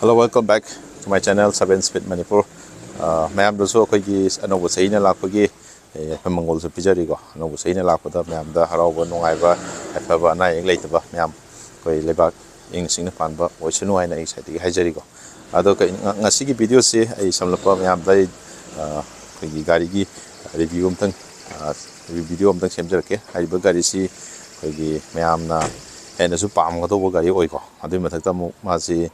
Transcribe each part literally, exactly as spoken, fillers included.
Hello, welcome back to my channel, Seven Speed Manipur. ꯑ, ꯃꯌꯥꯝꯗꯁꯨ ꯑꯩꯈꯣꯏꯒꯤ ꯑꯅꯧꯕ ꯆꯍꯤꯅ ꯂꯥꯛꯄꯒꯤ, ꯑꯦ, ꯌꯥꯏꯐ ꯃꯪꯒꯣꯜꯁꯨ ꯄꯤꯖꯔꯤꯀꯣ꯫ ꯑꯅꯧꯕ ꯆꯍꯤꯅ ꯂꯥꯛꯄꯗ ꯃꯌꯥꯝꯗ ꯍꯔꯥꯎꯕ, ꯅꯨꯡꯉꯥꯏꯕ, ꯌꯥꯏꯐꯕ, ꯑꯅꯥ ꯑꯌꯦꯛ ꯂꯩꯇꯕ ꯃꯌꯥꯝ ꯑꯩꯈꯣꯏ ꯂꯩꯕꯥꯛ ꯏꯪꯅ ꯆꯤꯛꯅ ꯄꯥꯟꯕ ꯑꯣꯏꯁꯅꯨ ꯍꯥꯏꯅ ꯑꯩ ꯁꯥꯏꯠꯇꯒꯤ ꯍꯥꯏꯖꯔꯤꯀꯣ꯫ ꯑꯗꯣ ꯀꯩ-, ꯉ-, ꯉꯁꯤꯒꯤ ꯚꯤꯗꯤꯑꯣꯁꯤ ꯑꯩ ꯁꯝꯂꯞꯄ ꯃꯌꯥꯝꯗ ꯑꯩ, ꯑ, ꯑꯩꯈꯣꯏꯒꯤ ꯒꯥꯔꯤꯒꯤ ꯔꯤꯚ꯭ꯌꯨ ꯑꯝꯇꯪ, ꯑ, ꯚꯤꯗꯤꯑꯣ ꯑꯝꯇꯪ ꯁꯦꯝꯖꯔꯛꯀꯦ꯫ ꯍꯥꯏꯔꯤꯕ ꯒꯥꯔꯤꯁꯤ ꯑꯩꯈꯣꯏꯒꯤ ꯃꯌꯥꯝꯅ ꯍꯦꯟꯅꯁꯨ ꯄꯥꯝꯒꯗꯧꯕ ꯒꯥꯔꯤ ꯑꯣꯏꯀꯣ꯫ ꯑꯗꯨꯒꯤ ꯃꯊꯛꯇ ꯑꯃꯨꯛ ꯃꯥꯁꯤ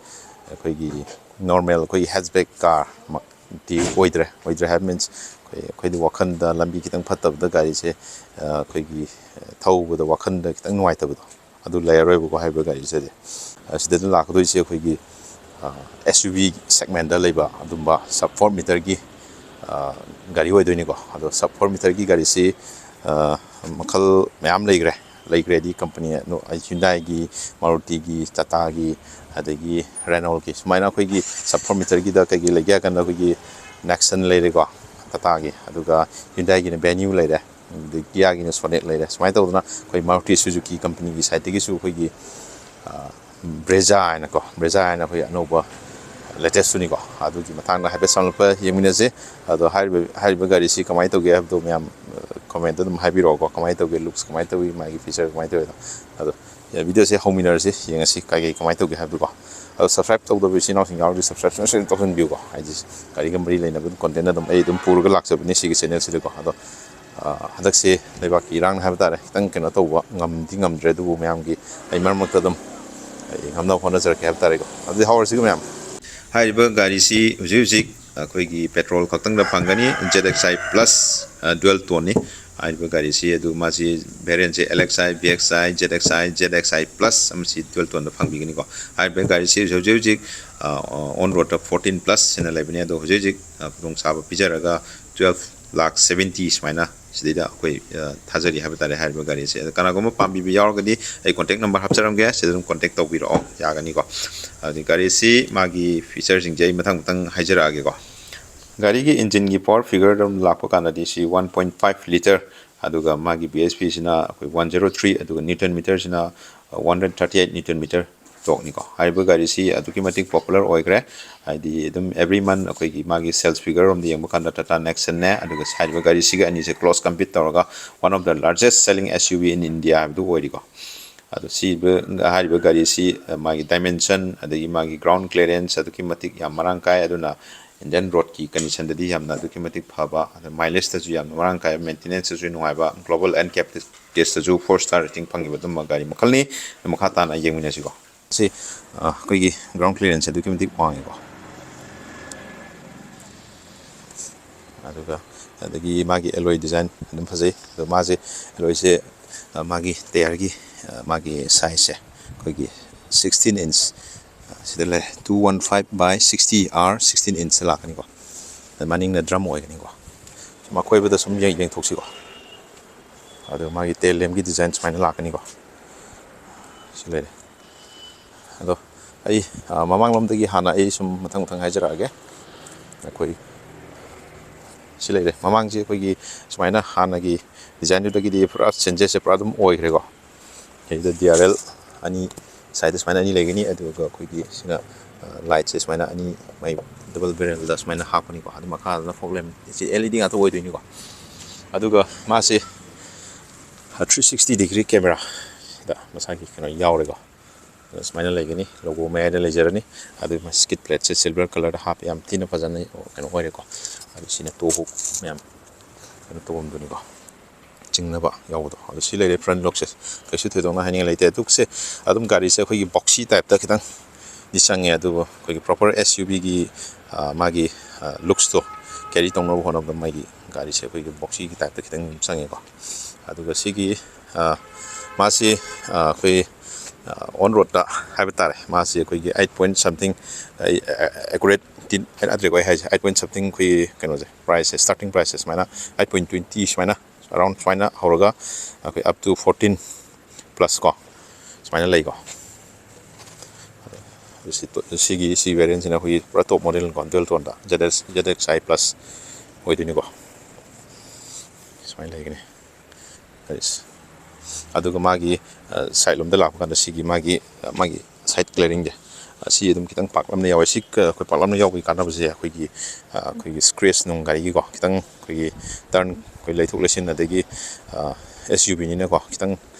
ꯑꯩꯈꯣꯏꯒꯤ ꯅꯣꯔꯃꯦꯜ ꯑꯩꯈꯣꯏꯒꯤ ꯍꯦꯠꯆꯕꯦꯛ ꯀꯥꯔꯃꯛꯇꯤ ꯑꯣꯏꯗ꯭ꯔꯦ꯫ ꯑꯣꯏꯗ꯭ꯔꯦ ꯍꯥꯏꯕ ꯃꯤꯟꯁ ꯑꯩꯈꯣꯏ, ꯑꯩꯈꯣꯏꯗꯤ ꯋꯥꯈꯜꯗ ꯂꯝꯕꯤ ꯈꯤꯇꯪ ꯐꯠꯇꯕꯗ ꯒꯥꯔꯤꯁꯦ, ꯑ, ꯑꯩꯈꯣꯏꯒꯤ ꯊꯧꯕꯗ ꯋꯥꯈꯜꯗ ꯈꯤꯇꯪ ꯅꯨꯡꯉꯥꯏꯇꯕꯗꯣ ꯑꯗꯨ ꯂꯩꯔꯔꯣꯏꯕꯀꯣ꯫ ꯍꯥꯏꯔꯤꯕ ꯒꯥꯔꯤꯁꯤꯗꯤ, ꯑ, ꯁꯤꯗ ꯂꯥꯛꯀꯗꯣꯏꯁꯦ ꯑꯩꯈꯣꯏꯒꯤ, ꯑ, ꯑꯦꯁ ꯌꯨ ꯚꯤ ꯁꯦꯒꯃꯦꯟꯗ ꯂꯩꯕ ꯑꯗꯨꯝꯕ ꯁꯕ ꯐꯣꯔ ꯃꯤꯇꯔꯒꯤ, ꯑ, ꯒꯥꯔꯤ ꯑꯣꯏꯗꯣꯏꯅꯤꯀꯣ꯫ ꯑꯗꯣ ꯁꯕ ꯐꯣꯔ ꯃꯤꯇꯔꯒꯤ ꯒꯥꯔꯤꯁꯤ, ꯑ, ꯃꯈꯜ ꯃꯌꯥꯝ ꯂꯩꯈ꯭ꯔꯦ꯫ ꯂꯩꯈ꯭ꯔꯦꯗꯤ ꯀꯝꯄꯅꯤ ꯍ꯭ꯌꯨꯟꯗꯥꯏꯒꯤ, ꯃꯥꯔꯨꯇꯤꯒꯤ, ꯇꯥꯇꯥꯒꯤ, ꯑꯗꯒꯤ ꯔꯦꯅꯣꯜꯒꯤ꯫ ꯁꯨꯃꯥꯏꯅ ꯑꯩꯈꯣꯏꯒꯤ ꯁꯕ ꯐꯣꯔ ꯃꯤꯇꯔꯒꯤꯗ ꯀꯩꯀꯩ ꯂꯩꯒꯦ ꯍꯥꯏ ꯀꯥꯟꯗ ꯑꯩꯈꯣꯏꯒꯤ ꯅꯦꯛꯁꯟ ꯂꯩꯔꯦꯀꯣ, ꯇꯥꯇꯥꯒꯤ, ꯑꯗꯨꯒ ꯍ꯭ꯌꯨꯟꯗꯥꯏꯒꯤꯅ ꯚꯦꯅ꯭ꯌꯨ ꯂꯩꯔꯦ, ꯑꯗꯩ ꯀꯤꯌꯥꯒꯤꯅ ꯁꯣꯅꯦꯠ ꯂꯩꯔꯦ꯫ ꯁꯨꯃꯥꯏꯅ ꯇꯧꯗꯅ ꯑꯩꯈꯣꯏ ꯃꯥꯔꯨꯇꯤ ꯁꯨꯖꯨꯀꯤ ꯀꯝꯄꯅꯤꯒꯤ ꯁꯥꯏꯠꯇꯒꯤꯁꯨ ꯑꯩꯈꯣꯏꯒꯤ, ꯑ, ꯕ꯭ꯔꯦꯖꯥ ꯍꯥꯏꯅꯀꯣ, ꯕ꯭ꯔꯦꯖꯥ ꯍꯥꯏꯅ ꯑꯩꯈꯣꯏ ꯑꯅꯧꯕ ꯂꯦꯇꯦꯁꯇꯨꯅꯤꯀꯣ꯫ ꯑꯗꯨꯒꯤ ꯃꯇꯥꯡꯗ ꯍꯥꯏꯐꯦꯠ ꯁꯝꯂꯞꯄ ꯌꯦꯡꯃꯤꯟꯅꯁꯦ꯫ ꯑꯗꯣ ꯍꯥꯏꯔꯤꯕ, ꯍꯥꯏꯔꯤꯕ ꯒꯥꯔꯤꯁꯤ ꯀꯃꯥꯏꯅ ꯇꯧꯒꯦ ꯍꯥꯏꯕꯗꯣ ꯃꯌꯥꯝ, ꯑ, ꯀꯃꯦꯟꯇ ꯑꯗꯨꯝ ꯍꯥꯏꯕꯤꯔꯛꯑꯣꯀꯣ, ꯀꯃꯥꯏꯅ ꯇꯧꯒꯦ, ꯂꯨꯛꯁ ꯀꯃꯥꯏꯅ ꯇꯧꯏ, ꯃꯥꯒꯤ ꯐꯤꯆꯔ ꯀꯃꯥꯏꯅ ꯇꯧꯏꯗꯣ꯫ ꯑꯗꯣ, ꯑ, ꯚꯤꯗꯤꯑꯣꯁꯦ ꯍꯧꯃꯤꯟꯅꯔꯁꯤ, ꯌꯦꯡꯉꯁꯤ ꯀꯩ ꯀꯩ ꯀꯃꯥꯏꯅ ꯇꯧꯒꯦ ꯍꯥꯏꯕꯗꯣꯀꯣ꯫ ꯑꯗꯣ ꯁꯕꯁꯀ꯭ꯔꯥꯏꯕ ꯇꯧꯗꯕ ꯏꯆꯤꯟ ꯏꯅꯥꯎꯁꯤꯡ ꯌꯥꯎꯔꯗꯤ ꯁꯕꯁꯀ꯭ꯔꯥꯏꯕ ꯁꯨꯡꯁꯣꯏ ꯁꯣꯏꯗꯅ ꯇꯧꯁꯤꯟꯕꯤꯌꯨꯀꯣ꯫ ꯍꯥꯏꯗꯤ ꯒꯥꯔꯤꯒ ꯃꯔꯤ ꯂꯩꯅꯕ ꯑꯗꯨꯝ ꯀꯣꯟꯇꯦꯟ ꯑꯗꯨꯝ ꯑꯩ ꯑꯗꯨꯝ ꯄꯨꯔꯒ ꯂꯥꯛꯆꯕꯅꯤ ꯁꯤꯒꯤ ꯆꯦꯅꯦꯜꯁꯤꯗꯀꯣ꯫ ꯑꯗꯣ, ꯑ, ꯍꯟꯗꯛꯁꯦ ꯂꯩꯕꯥꯛꯀꯤ ꯏꯔꯥꯡꯅ ꯍꯥꯏꯕ ꯇꯥꯔꯦ, ꯈꯤꯇꯪ ꯀꯩꯅꯣ ꯇꯧꯕ ꯉꯝꯗꯤ ꯉꯝꯗ꯭ꯔꯦ, ꯑꯗꯨꯕꯨ ꯃꯌꯥꯝꯒꯤ ꯑꯩ ꯃꯔꯛ ꯃꯔꯛꯇ ꯑꯗꯨꯝ ꯑꯩ ꯉꯝꯅꯕ ꯍꯣꯠꯅꯖꯔꯛꯀꯦ ꯍꯥꯏꯕ ꯇꯥꯔꯦꯀꯣ꯫ ꯑꯗꯨꯗꯤ ꯍꯧꯔꯁꯤꯀꯣ ꯃꯌꯥꯝ꯫ ꯍꯥꯏꯔꯤꯕ ꯒꯥꯔꯤꯁꯤ ꯍꯧꯖꯤꯛ ꯍꯧꯖꯤꯛ ꯑꯩꯈꯣꯏꯒꯤ ꯄꯦꯇ꯭ꯔꯣꯜ ꯈꯛꯇꯪꯗ ꯐꯪꯒꯅꯤ, ꯖꯦꯠ ꯑꯦꯛꯁ ꯑꯥꯏ ꯄ꯭ꯂꯁ, ꯑ, ꯗ꯭ꯌꯨꯑꯦꯜ ꯇꯣꯟꯅꯤ꯫ ꯍꯥꯏꯔꯤꯕ ꯒꯥꯔꯤꯁꯤ ꯑꯗꯨ ꯃꯥꯁꯤ ꯚꯦꯔꯤꯌꯟꯁꯦ ꯑꯦꯜ ꯑꯦꯛꯁ ꯑꯥꯏ, ꯚꯤ ꯑꯦꯛꯁ ꯑꯥꯏ, ꯖꯦꯠ ꯑꯦꯛꯁ ꯑꯥꯏ, ꯖꯦꯠ ꯑꯦꯛꯁ ꯑꯥꯏ ꯄ꯭ꯂꯁ ꯑꯃꯁꯤ ꯗ꯭ꯌꯨꯑꯦꯜ ꯇꯣꯟꯗ ꯐꯪꯕꯤꯒꯅꯤꯀꯣ꯫ ꯍꯥꯏꯔꯤꯕ ꯒꯥꯔꯤꯁꯤ ꯍꯧꯖꯤꯛ ꯍꯧꯖꯤꯛ, ꯑ, ꯑꯣꯟ ꯔꯣꯗꯇ ꯐꯣꯔꯇꯤꯟ ꯄ꯭ꯂꯁ ꯍꯥꯏꯅ ꯂꯩꯕꯅꯤ, ꯑꯗꯣ ꯍꯧꯖꯤꯛ ꯍꯧꯖꯤꯛ, ꯑ, ꯈꯨꯗꯣꯡꯆꯥꯕ ꯄꯤꯖꯔꯒ ꯇ꯭ꯋꯦꯜꯐ ꯂꯥꯛ ꯁꯕꯦꯟꯇꯤ ꯁꯨꯃꯥꯏꯅ ꯁꯤꯗꯩꯗ ꯑꯩꯈꯣꯏ, ꯑ, ꯊꯥꯖꯔꯤ ꯍꯥꯏꯕ ꯇꯥꯔꯦ ꯍꯥꯏꯔꯤꯕ ꯒꯥꯔꯤꯁꯦ꯫ ꯑꯗꯣ ꯀꯅꯥꯒꯨꯝꯕ ꯄꯥꯝꯕꯤꯕ ꯌꯥꯎꯔꯒꯗꯤ ꯑꯩ ꯀꯣꯟꯇꯦꯛ ꯅꯝꯕꯔ ꯍꯥꯞꯆꯔꯝꯒꯦ, ꯁꯤꯗ ꯑꯗꯨꯝ ꯀꯣꯟꯇꯦꯛ ꯇꯧꯕꯤꯔꯛꯑꯣ, ꯌꯥꯒꯅꯤꯀꯣ꯫ ꯑꯗꯨꯗꯤ ꯒꯥꯔꯤꯁꯤ ꯃꯥꯒꯤ ꯐꯤꯆꯔꯁꯤꯡꯁꯦ ꯑꯩ ꯃꯊꯪ ꯃꯊꯪ ꯍꯥꯏꯖꯔꯛꯑꯒꯦꯀꯣ꯫ ꯒꯥꯔꯤꯒꯤ ꯏꯟꯖꯤꯟꯒꯤ ꯄꯋꯥꯔ ꯐꯤꯒꯔꯗ ꯑꯗꯨꯝ ꯂꯥꯛꯄ ꯀꯥꯟꯗꯗꯤ ꯁꯤ ꯋꯥꯟ ꯄꯣꯏꯟ ꯐꯥꯏꯚ ꯂꯤꯇꯔ, ꯑꯗꯨꯒ ꯃꯥꯒꯤ ꯕꯤ ꯑꯦꯁ ꯄꯤꯁꯤꯅ ꯑꯩꯈꯣꯏ ꯋꯥꯟ ꯖꯦꯔꯣ ꯊ꯭ꯔꯤ, ꯑꯗꯨꯒ ꯅ꯭ꯌꯨꯇꯟ ꯃꯤꯇꯔꯁꯤꯅ one hundred thirty eight newton metre ꯁ꯭ꯇꯣꯛꯅꯤꯀꯣ꯫ ꯍꯥꯏꯔꯤꯕ ꯒꯥꯔꯤꯁꯤ ꯑꯗꯨꯛꯀꯤ ꯃꯇꯤꯛ ꯄꯣꯄꯨꯂꯔ ꯑꯣꯏꯈ꯭ꯔꯦ꯫ ꯍꯥꯏꯗꯤ ꯑꯗꯨꯝ ꯑꯦꯕ꯭ꯔꯤ ꯃꯟ ꯑꯩꯈꯣꯏꯒꯤ ꯃꯥꯒꯤ ꯁꯦꯜꯁ ꯐꯤꯒꯔ ꯔꯣꯝꯗ ꯌꯦꯡꯕ ꯀꯥꯟꯗ ꯇꯥꯇꯥ ꯅꯦꯛꯁꯟꯅꯦ, ꯑꯗꯨꯒ ꯍꯥꯏꯔꯤꯕ ꯒꯥꯔꯤꯁꯤꯒ ꯑꯅꯤꯁꯦ ꯀ꯭ꯂꯣꯁ ꯀꯝꯄꯤꯠ ꯇꯧꯔꯒ one of the largest selling S U V in India ꯍꯥꯏꯕꯗꯨ ꯑꯣꯏꯔꯤꯀꯣ꯫ ꯑꯗꯣ ꯁꯤꯕ ꯍꯥꯏꯔꯤꯕ ꯒꯥꯔꯤꯁꯤ ꯃꯥꯒꯤ ꯗꯥꯏꯃꯦꯟꯁꯟ, ꯑꯗꯒꯤ ꯃꯥꯒꯤ ꯒ꯭ꯔꯥꯎꯟ ꯀ꯭ꯂꯤꯌꯔꯦꯟꯁ ꯑꯗꯨꯛꯀꯤ ꯃꯇꯤꯛ ꯌꯥꯝ ꯃꯔꯥꯡ ꯀꯥꯏ꯫ ꯑꯗꯨꯅ ꯏꯟꯗꯤꯌꯟ ꯔꯣꯗꯀꯤ ꯀꯟꯗꯤꯁꯟꯗꯗꯤ ꯌꯥꯝꯅ ꯑꯗꯨꯛꯀꯤ ꯃꯇꯤꯛ ꯐꯕ, ꯑꯗ ꯃꯥꯏꯂꯦꯖꯇꯁꯨ ꯌꯥꯝꯅ ꯃꯔꯥꯡ ꯀꯥꯏꯕ, ꯃꯦꯟꯇꯦꯅꯦꯟꯁꯇꯁꯨ ꯅꯨꯡꯉꯥꯏꯕ, ꯒ꯭ꯂꯣꯕꯦꯜ ꯑꯦꯟ ꯀꯦꯞ ꯇꯦꯁꯇꯁꯨ ꯐꯣꯔ ꯁ꯭ꯇꯥꯔ ꯔꯦꯇꯤꯡ ꯐꯪꯈꯤꯕ ꯑꯗꯨꯝꯕ ꯒꯥꯔꯤ ꯃꯈꯜꯅꯤ꯫ ꯑꯗꯨ ꯃꯈꯥ ꯇꯥꯅ ꯌꯦꯡꯃꯤꯟꯅꯁꯤꯀꯣ꯫ ꯁꯤ ꯑ, ꯑꯩꯈꯣꯏꯒꯤ ꯒ꯭ꯔꯥꯎꯟ ꯀ꯭ꯂꯤꯌꯔꯦꯟꯁ ꯑꯗꯨꯛꯀꯤ ꯃꯇꯤꯛ ꯋꯥꯡꯉꯤꯀꯣ꯫ ꯑꯗꯨꯒ ꯑꯗꯒꯤ ꯃꯥꯒꯤ ꯑꯦꯂꯣꯏ ꯗꯤꯖꯥꯏꯟ ꯑꯗꯨꯝ ꯐꯖꯩ꯫ ꯑꯗꯣ ꯃꯥꯁꯦ ꯑꯦꯂꯣꯏꯁꯦ, ꯑ, ꯃꯥꯒꯤ ꯇꯌꯥꯔꯒꯤ, ꯑ, ꯃꯥꯒꯤ ꯁꯥꯏꯖꯁꯦ ꯑꯩꯈꯣꯏꯒꯤ sixteen inch, ꯑ, ꯁꯤꯗ ꯂꯩꯔꯦ, two one five by sixty R, sixteen inch ꯂꯥꯛꯀꯅꯤꯀꯣ꯫ ꯑꯗ ꯃꯅꯤꯡꯅ ꯗ꯭ꯔꯝ ꯑꯣꯏꯒꯅꯤꯀꯣ꯫ ꯁꯨꯝ ꯑꯀꯣꯏꯕꯗ ꯁꯨꯝ ꯌꯦꯡ-, ꯌꯦꯡꯊꯣꯛꯁꯤꯀꯣ꯫ ꯑꯗꯣ ꯃꯥꯒꯤ ꯇꯦꯜ ꯂꯦꯝꯒꯤ ꯗꯤꯖꯥꯏꯟ ꯁꯨꯃꯥꯏꯅ ꯂꯥꯛꯀꯅꯤꯀꯣ꯫ ꯁꯤ ꯂꯩꯔꯦ꯫ ꯑꯗꯣ ꯑꯩ, ꯑ, ꯃꯃꯥꯡꯂꯣꯝꯗꯒꯤ ꯍꯥꯟꯅ ꯑꯩ ꯁꯨꯝ ꯃꯊꯪ ꯃꯊꯪ ꯍꯥꯏꯖꯔꯛꯑꯒꯦ꯫ ꯑꯩꯈꯣꯏ ꯁꯤ ꯂꯩꯔꯦ꯫ ꯃꯃꯥꯡꯁꯤ ꯑꯩꯈꯣꯏꯒꯤ ꯁꯨꯃꯥꯏꯅ ꯍꯥꯟꯅꯒꯤ ꯗꯤꯖꯥꯏꯟꯗꯨꯗꯒꯤꯗꯤ ꯄꯨꯔꯥ ꯆꯦꯟꯖꯦꯁꯁꯦ ꯄꯨꯔꯥ ꯑꯗꯨꯝ ꯑꯣꯏꯈ꯭ꯔꯦꯀꯣ꯫ ꯁꯤꯗ D R L ꯑꯅꯤ, ꯁꯥꯏꯗ ꯁꯨꯃꯥꯏꯅ ꯑꯅꯤ ꯂꯩꯒꯅꯤ, ꯑꯗꯨꯒ ꯑꯩꯈꯣꯏꯒꯤ ꯁꯤꯅ, ꯑ, ꯂꯥꯏꯠꯁꯦ ꯁꯨꯃꯥꯏꯅ ꯑꯅꯤ, ꯃꯥꯏ ꯗꯕꯜ ꯕꯦꯔꯦꯜꯗ ꯁꯨꯃꯥꯏꯅ ꯍꯥꯞꯀꯅꯤꯀꯣ꯫ ꯑꯗꯨ ꯃꯈꯥꯗꯅ fog lamp, ꯁꯤ L E D ꯉꯥꯛꯇ ꯑꯣꯏꯗꯣꯏꯅꯤꯀꯣ꯫ ꯑꯗꯨꯒ ꯃꯥꯁꯦ, ꯑ, three sixty degree camera ꯁꯤꯗ ꯃꯁꯥꯒꯤ ꯀꯩꯅꯣ ꯌꯥꯎꯔꯦꯀꯣ꯫ ꯑꯗ ꯁꯨꯃꯥꯏꯅ ꯂꯩꯒꯅꯤ, ꯂꯣꯒꯣ ꯃꯌꯥꯏꯗ ꯂꯩꯖꯔꯅꯤ꯫ ꯑꯗꯨꯒꯤ skid plateꯁꯦ silver colourꯗ ꯍꯥꯞꯄꯦ, ꯌꯥꯝ ꯊꯤꯅ ꯐꯖꯅ ꯀꯩꯅꯣ ꯑꯣꯏꯔꯦꯀꯣ꯫ ꯑꯗꯨ ꯁꯤꯅ toe hook ꯃꯌꯥꯝ ꯀꯩꯅꯣ ꯇꯧꯐꯝꯗꯨꯅꯤꯀꯣ, ꯆꯤꯡꯅꯕ ꯌꯥꯎꯕꯗꯣ꯫ ꯑꯗꯨ ꯁꯤ ꯂꯩꯔꯦ front lookꯁꯦ꯫ ꯀꯩꯁꯨ ꯊꯣꯏꯗꯣꯛꯅ ꯍꯥꯏꯅꯤꯡꯉꯥꯏ ꯂꯩꯇꯦ꯫ ꯑꯗꯨꯒꯁꯦ ꯑꯗꯨꯝ ꯒꯥꯔꯤꯁꯦ ꯑꯩꯈꯣꯏꯒꯤ boxy typeꯇ ꯈꯤꯇꯪꯗꯤ ꯆꯪꯉꯦ, ꯑꯗꯨꯕꯨ ꯑꯩꯈꯣꯏꯒꯤ proper S U Vꯒꯤ, ꯑ, ꯃꯥꯒꯤ, ꯑ, looksꯇꯣ carry ꯇꯧꯅꯕ ꯍꯣꯠꯅꯕꯗ ꯃꯥꯒꯤ ꯒꯥꯔꯤꯁꯦ ꯑꯩꯈꯣꯏꯒꯤ boxyꯒꯤ typeꯇ ꯈꯤꯇꯪ ꯆꯪꯉꯦꯀꯣ꯫ ꯑꯗꯨꯒ ꯁꯤꯒꯤ, ꯑ, ꯃꯥꯁꯤ, ꯑ, ꯑꯩꯈꯣꯏ, ꯑ, on roadꯇ ꯍꯥꯏꯕ ꯇꯥꯔꯦ, ꯃꯥꯁꯤ ꯑꯩꯈꯣꯏꯒꯤ eight point something, ꯑꯩ, ꯑ, accurate ꯇꯤ ꯅꯠꯇ꯭ꯔꯦꯀꯣ ꯑꯩ ꯍꯥꯏꯁꯦ, eight point something ꯑꯩꯈꯣꯏꯒꯤ ꯀꯩꯅꯣꯁꯦ, priceꯁꯦ, starting priceꯁꯦ ꯁꯨꯃꯥꯏꯅ eight point twenty ꯁꯨꯃꯥꯏꯅ, around ꯁꯨꯃꯥꯏꯅ ꯍꯧꯔꯒ ꯑꯩꯈꯣꯏ up to fourteen plus ꯀꯣ, ꯁꯨꯃꯥꯏꯅ ꯂꯩꯀꯣ꯫ ꯑꯗꯨ ꯁꯤ ꯇꯣ-, ꯁꯤꯒꯤ, ꯁꯤ variantꯁꯤꯅ ꯑꯩꯈꯣꯏꯒꯤ ꯄꯨꯔꯥ top modelꯀꯣ, dual toneꯗ, Z X, Z X I plus ꯑꯣꯏꯗꯣꯏꯅꯤꯀꯣ꯫ ꯁꯨꯃꯥꯏꯅ ꯂꯩꯒꯅꯤ꯫ ꯑꯗꯨꯒ ꯃꯥꯒꯤ, ꯑ, side ꯂꯣꯝꯗ ꯂꯥꯛꯄ ꯀꯥꯟꯗ ꯁꯤꯒꯤ ꯃꯥꯒꯤ, ꯑ, ꯃꯥꯒꯤ ꯁꯥꯏꯠ ꯀ꯭ꯂꯤꯌꯥꯔꯤꯡꯁꯦ ꯑꯁꯤ ꯑꯗꯨꯝ ꯈꯤꯇꯪ ꯄꯥꯛꯂꯞꯅ ꯌꯥꯎꯋꯦ꯫ ꯁꯤ ꯑꯩꯈꯣꯏ ꯄꯥꯛꯂꯞꯅ ꯌꯥꯎꯕꯒꯤ ꯀꯥꯟꯅꯕꯁꯦ ꯑꯩꯈꯣꯏꯒꯤ ꯑꯩꯈꯣꯏꯒꯤ ꯁ꯭ꯀ꯭ꯔꯦꯆ ꯅꯨꯡ ꯒꯥꯔꯤꯒꯤꯀꯣ ꯈꯤꯇꯪ ꯑꯩꯈꯣꯏꯒꯤ ꯇꯔꯟ ꯑꯩꯈꯣꯏ ꯂꯩꯊꯣꯛ ꯂꯩꯁꯤꯟ ꯑꯗꯒꯤ ꯑꯦꯁ ꯌꯨ ꯚꯤꯅꯤꯅꯀꯣ ꯈꯤꯇꯪ